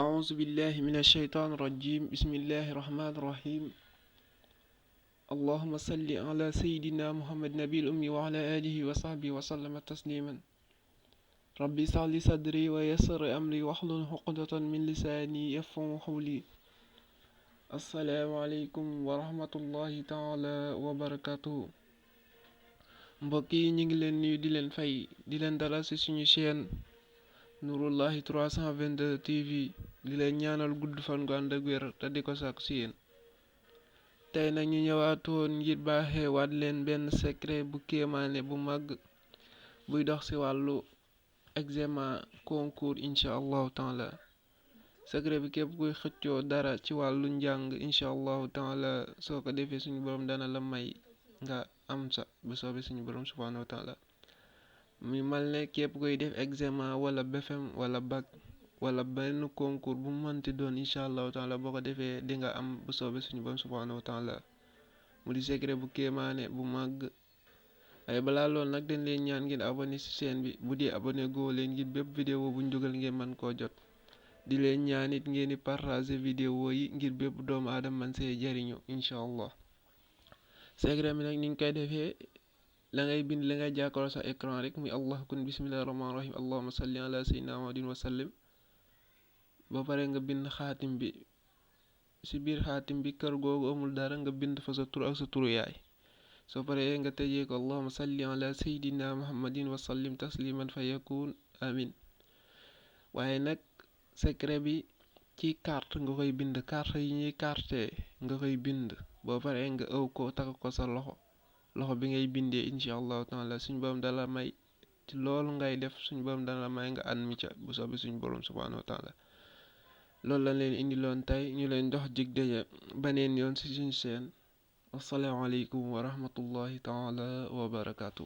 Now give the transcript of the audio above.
أعوذ بالله من الشيطان الرجيم بسم الله الرحمن الرحيم اللهم صل على سيدنا محمد نبي الأمي وعلى آله وصحبه وسلم تسليما ربي اشرح لي صدري ويسر أمري واحلل عقدة من لساني يفقهوا قولي السلام عليكم ورحمة الله تعالى وبركاته mbokk yi ñu ngi leen nuyu di leen fay di leen dalal ci suñu chaîne Nouroullahi 322 TV di leen ñaanal gudd fan gu ànd ak wér te di ko sàkku ci yéen tey nag ñu ñëwaatoon ngir baaxeewaat leen benn secret bu kéemaane bu mag buy dox ci wàllu examen concours incha allahu taala secret bi képp kuy xëccoo dara ci wàllu njàng incha allahu taala soo ko defee suñu borom dana la may nga am sa bu soobee suñu borom subhanahu wa taala muy mal ne képp koy def examen wala BFEM wala bac wala benn concours bu mu mënti doon incha allahu taala boo ko defee di nga am bu soobee suñu borom subhanahu wa taala mu di secret bu kéemaane bu màgg waaye balaa loolu nag dañ leen ñaan ngeen abonné ci chaîne bi bu dee abonné goo leen ngir bépp vidéo bu ñu dugal ngeen mën koo jot di leen ñaan it ngeen di partager vidéo yi ngir bépp doomu aadama man see jariñu incha allah secret bi nag ni ñu koy defee la ngay bind la ngay jàkkaarloo sa écran rek muy allah kun bismillahi rahmaani rahim allahumma salli ala sayyidina muhammadin wa sallim ba pare nga bind xaatim bi ci biir xaatim bi kër googu amul dara nga bind fa sa tur ak sa turu yaay soo paree nga tëjee ko allahumma salli ala sayyidina muhammadin wa sallim tasliman fa yakun amin waaye nag secret bi ci carte nga koy bind carte yi ñuy carte nga koy bind boo paree nga ëw ko takk ko sa loxo bi ngay bindee incha allahu taala suñ borom dala may ci loolu ngay def suñ borom dala may nga an mi ca bu soobee suñ borom subhanahu wa taala loolu lañ leen indiloon tey ñu leen dox dig daje baneen yoon ci suñu seen asalaamaaleykum wa rahmatullahi taala wa barakaatu.